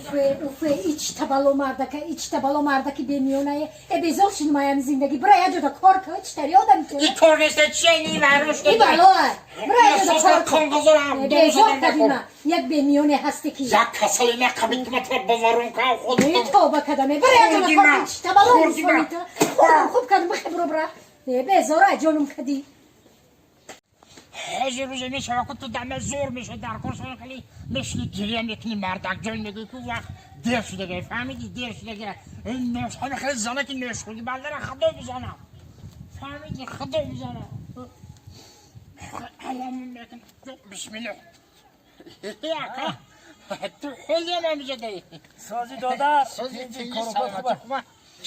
Уфе, уфе, ичта бало мардака, ичта бало мардаки бемиёнае. Э, безор шудум аям зиндагӣ. Бира, я ҷода кор ка, читари одам ту. И кор нест, чия ни вайрон шуда. И балоа. Бира, я ҷода кор ка. Конгазорам. Э, безор кадима. Як бемиёне ҳасте ки. Як касали нақабит матра боварон ка худ. Э, тоба кадаме. Бира, я ҷода кор ка, чита бало инсони ту. Худам хуб кадам, бихе биро, бира. Э, безора ҷонум кадӣ. Ҳозир рӯзе мешава, ку ту даме зур меша, дар кор сон хеле мешини, гиря мекунӣ, мардак ҷон, мегӯӣ, ку вақт дер шудага, фаҳмидӣ, дер шудага. Ҳами хеле занаки ношхӯрди бандара худо бизанам, фаҳмидӣ, худо бизанам, алам мекун. Бисмиллоҳ, ака, ту ҳолиам ҳамиҷадаи. Сози, додар. Сози. Хуба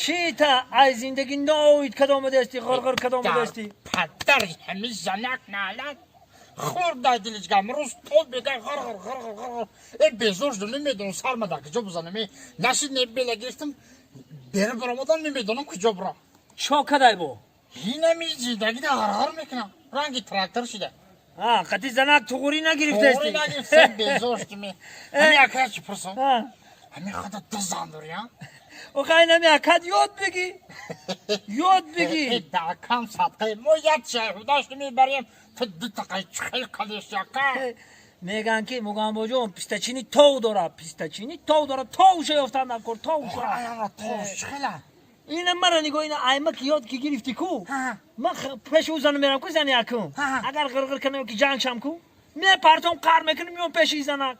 чӣ, та ай зиндагӣ ноумед кад омадаасти, ғурғур кад омадаасти? Падар, ҳами занак налат хӯрда дилиҷгам, рӯз то бега ғарғар ғарғар ғарғар. Э, безор шудам, намедонам сарма дар куҷо бизанам. Э, нашид, не бела гирифтам, бера баромадам, намедонам куҷо бирам. Чо кадай бо? Инами зиндагида ғарғар мекунам, ранги трактор шуда. А қати занак туғурӣ нагирифтаасти? Туғурӣ нагирифтам, безор шудам. Ҳами ака, чӣ пурсам, ҳами худа ду зан дорӣ, а? Охай, инами акат ёд бигӣ, ёд бигӣ. Дакам садқаи мо, як шайхудашт мебарем, ту дутақай чихел кадешти, ака? Меган ки Мугамбоҷон пистачини тов дорад, пистачини тов дорад, товша ёфтан накор, товша. Тов чихела? Ина мара нигоҳ, ина аймак ёд ки гирифтӣ ку, ман пеши ӯ зану мерам ку, зани якум агар ғирғир канам ки ҷанг шам ку, мепартом, қар мекунам, меом пеши и занак.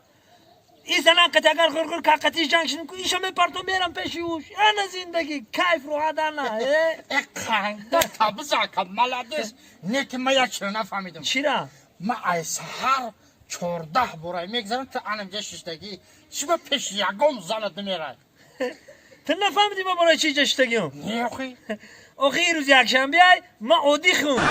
И занак қати агар ғирғир ка, қатиш ҷанг шудам ку, иша мепартом, мерам пеши ӯш. Ана зиндагӣ, кайф, роҳат, ана. Э, қанда табизака, молодец. Не ки ма як чиро нафаҳмидам. Чира? Ма ай саҳар 14 бора мегзарам, ту анамҷа шиштагӣ, чиба пеши ягон занат намерай? Ту нафаҳмидӣ, ма барои чӣ ҷа шиштагиам? Не, охи. Охи, рӯзи якшанбе ай, ма оддӣ хум.